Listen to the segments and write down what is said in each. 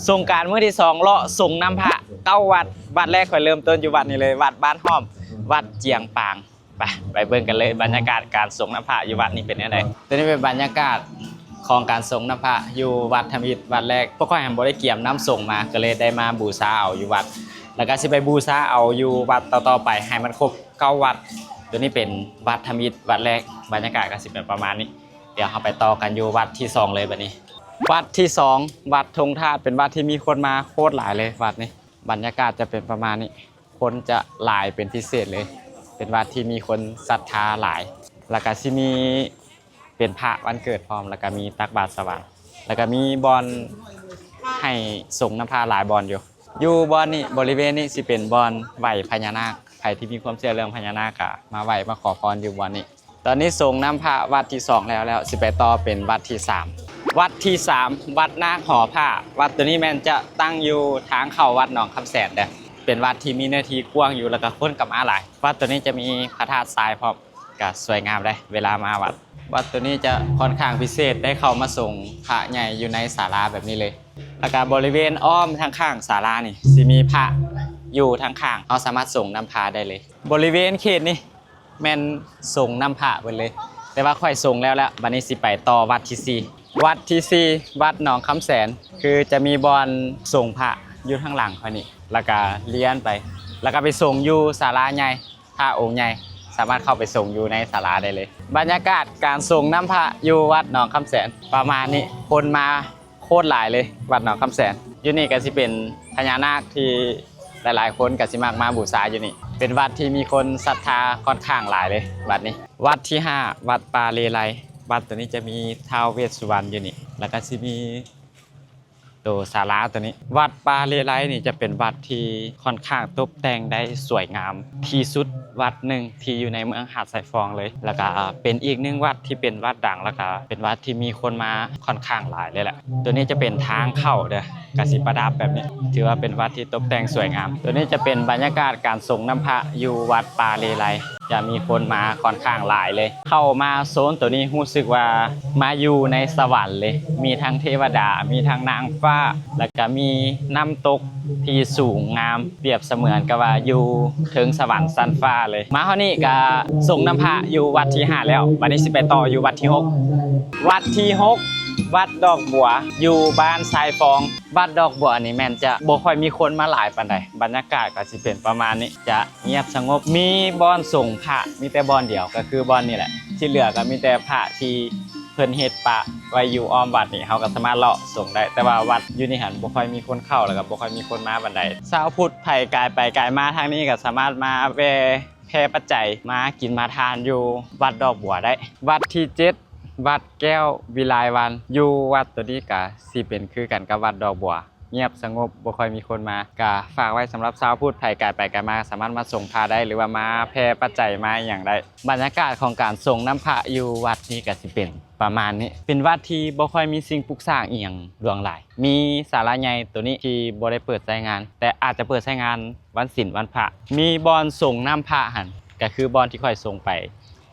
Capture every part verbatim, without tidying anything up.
สงกรานต์มื้อที่สอง เลาะสงน้ำพระเก้าวัด วัดแรกข้อยเริ่มต้นอยู่วัดนี้เลย วัดบ้านห้อม วัดเจียงปาง ไป ไปเบิ่งกันเลย บรรยากาศการสงน้ำพระอยู่วัดนี้เป็นแนวใด ตัวนี้เป็นบรรยากาศของการสงน้ำพระอยู่วัดทำอิฐวัดแรก พวกข้อยหั้นบ่ได้เกียมน้ำสงมา ก็เลยได้มาบูชาเอาอยู่วัด แล้วก็สิไปบูชาเอาอยู่วัดต่อๆไป ให้มันครบเก้าวัด ตัวนี้เป็นวัดทำอิฐวัดแรก บรรยากาศก็สิเป็นประมาณนี้ เดี๋ยวเราไปต่อกันอยู่วัดที่สองเลยบัดนี้ วัดที่สอง วัดธงธาตุ เป็นวัดที่มีคนมาโคตรหลายเลยวัดนี้ บรรยากาศจะเป็นประมาณนี้ คนจะหลายเป็นพิเศษเลย เป็นวัดที่มีคนศรัทธาหลาย แล้วก็สิมีเป็นพระวันเกิดพร้อม แล้วก็มีตักบาตรสว่าง แล้วก็มีบ่อนให้สงน้ำพระหลายบ่อนอยู่ อยู่บ่อนนี้ บริเวณนี้สิเป็นบ่อนไหว้พญานาค ใครที่มีความเชื่อเรื่องพญานาคก็มาไหว้มาขอพรอยู่บ่อนนี้ ตอนนี้สงน้ำพระวัดที่สองแล้ว แล้วสิไปต่อเป็นวัดที่สาม วัดที่สาม วัดนาคหอพระ วัดตัวนี้แม่นจะตั้งอยู่ทางเข้าวัดหนองคำแสนเด้อ เป็นวัดที่มีเนื้อที่กว้างอยู่ แล้วก็คนก็มาหลาย วัดตัวนี้จะมีพระธาตุทรายพร้อม ก็สวยงามเลย เวลามาวัด วัดตัวนี้จะค่อนข้างพิเศษ ได้เข้ามาสงพระใหญ่อยู่ในศาลาแบบนี้เลย แล้วก็บริเวณอ้อมทางข้างศาลานี่ สิมีพระอยู่ทางข้าง เราสามารถสงน้ำพระได้เลย บริเวณเขตนี้แม่นสงน้ำพระเบิดเลย แต่ว่าข้อยสงแล้ว แล้วบัดนี้สิไปต่อวัดที่สี่ วัดที่สี่ วัดหนองคำแสน คือจะมีบ่อนสงพระอยู่ทางหลังข้อยนี่ แล้วก็เลี้ยนไป แล้วก็ไปสงอยู่ศาลาใหญ่ พระองค์ใหญ่ สามารถเข้าไปสงอยู่ในศาลาได้เลย บรรยากาศการสงน้ำพระอยู่วัดหนองคำแสน ประมาณนี้ คนมาโคตรหลายเลย วัดหนองคำแสน อยู่นี่ก็สิเป็นพญานาคที่หลายๆคนก็สิมักมาบูชาอยู่นี่ เป็นวัดที่มีคนศรัทธาค่อนข้างหลายเลย วัดนี้ วัดที่ห้า วัดป่าเลไล วัดตัวนี้จะมีท้าวเวสสุวรรณอยู่นี่ แล้วก็สิมี ตัวศาลาตัวนี้ วัดป่าเลไลนี่จะเป็นวัดที่ค่อนข้างตกแต่งได้สวยงามที่สุดวัดหนึ่งที่อยู่ในเมืองหาดทรายฟองเลย แล้วก็เป็นอีกหนึ่งวัดที่เป็นวัดดัง แล้วก็เป็นวัดที่มีคนมาค่อนข้างหลายเลยแหละ ตัวนี้จะเป็นทางเข้าเด้อ กะสิประดับแบบนี้ ถือว่าเป็นวัดที่ตกแต่งสวยงาม ตัวนี้จะเป็นบรรยากาศการสงน้ำพระอยู่วัดป่าเลไล จะมีคนมาค่อนข้างหลายเลย เข้ามาโซนตัวนี้รู้สึกว่ามาอยู่ในสวรรค์เลย มีทั้งเทวดา มีทั้งนางฟ้า แล้วก็มีน้ำตกที่สูงงาม เปรียบเสมือนกับว่าอยู่เทิงสวรรค์ชั้นฟ้าเลย มาเฮานี่ก็สงน้ำพระอยู่วัดที่ห้าแล้ว บัดนี้สิไปต่ออยู่วัดที่หก วัดที่หก วัดดอกบัว อยู่บ้านทรายฟอง วัดดอกบัวนี่แม่นจะบ่ค่อยมีคนมาหลายปานใด บรรยากาศก็สิเป็นประมาณนี้ จะเงียบสงบ มีบ่อนสงพระ มีแต่บ่อนเดียวก็คือบ่อนนี่แหละ ที่เหลือก็มีแต่พระที่เพิ่นเฮ็ดปะไว้อยู่อ้อมวัดนี่ เฮาก็สามารถเลาะสงได้ แต่ว่าวัดอยู่นี่หั้นบ่ค่อยมีคนเข้า แล้วก็บ่ค่อยมีคนมาปานใด ชาวพุทธไผกายไปกายมาทางนี้ก็สามารถมาแว่แผ่ปัจจัย มากินมาทานอยู่วัดดอกบัวได้ วัดที่เจ็ด วัดแก้ววิไลวัน อยู่วัดตัวนี้ก็สิเป็นคือกันกับวัดดอกบัว เงียบสงบ บ่ค่อยมีคนมา ก็ฝากไว้สำหรับชาวพุทธ ไผกายไปกายมา สามารถมาสงพระได้ หรือว่ามาแผ่ปัจจัยมาอหย่างได้ บรรยากาศของการสงน้ำพระอยู่วัดนี้ก็สิเป็นประมาณนี้ เป็นวัดที่บ่ค่อยมีสิ่งปลูกสร้างอีหยังหลวงหลาย มีศาลาใหญ่ตัวนี้ที่บ่ได้เปิดใช้งาน แต่อาจจะเปิดใช้งานวันศีลวันพระ มีบ่อนสงน้ำพระหั้น ก็คือบ่อนที่ข้อยสงไป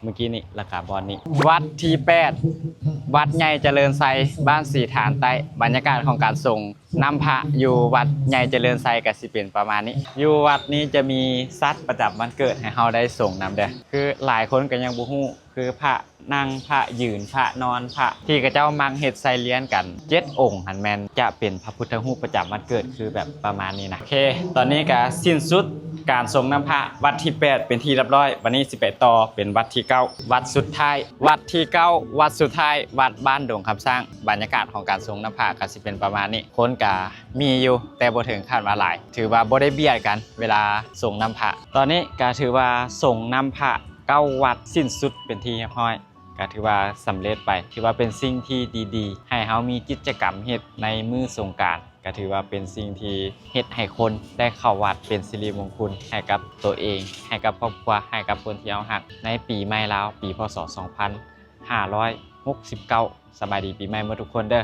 เมื่อกี้นี้ แล้วก็บ่อนนี้ วัดที่แปด วัดใหญ่เจริญไซ บ้านสีฐานใต้ บรรยากาศของการสงน้ำพระอยู่วัดใหญ่เจริญไซก็สิเป็นประมาณนี้ อยู่วัดนี้จะมีสัตว์ประจำวันเกิดให้เฮาได้สงนำเด้อ คือหลายคนก็ยังบ่ฮู้ คือพระนั่ง พระยืน พระนอน พระที่เขาเจ้ามักเฮ็ดใส่เหรียญกันเจ็ดองค์หั้นแม่นจะเป็นพระพุทธรูปประจำวันเกิด คือแบบประมาณนี้นะ โอเค ตอนนี้ก็สิ้นสุดการสงน้ำพระวัดที่แปดเป็นที่เรียบร้อย บัดนี้สิไปต่อเป็นวัดที่เก้า วัดสุดท้าย วัดที่เก้า วัดสุดท้าย วัดบ้านดงคำสร้าง บรรยากาศของการสงน้ำพระก็สิเป็นประมาณนี้ คนก็มีอยู่ แต่บ่ถึงขั้นว่าหลาย ถือว่าบ่ได้เบียดกันเวลาสงน้ำพระ ตอนนี้ก็ถือว่าสงน้ำพระเก้าวัดสิ้นสุดเป็นที่เรียบร้อย ก็ถือว่าสำเร็จไป ถือว่าเป็นสิ่งที่ดีๆ ให้เฮามีกิจกรรมเฮ็ดในมื้อสงกรานต์ ก็ถือว่าเป็นสิ่งที่เฮ็ดให้คนได้เข้าวัด เป็นสิริมงคลให้กับตัวเอง ให้กับครอบครัว ให้กับคนที่เฮาฮัก ในปีใหม่ลาว ปี พ.ศ. สองพันห้าร้อยหกสิบเก้า สบายดีปีใหม่หมดทุกคนเด้อ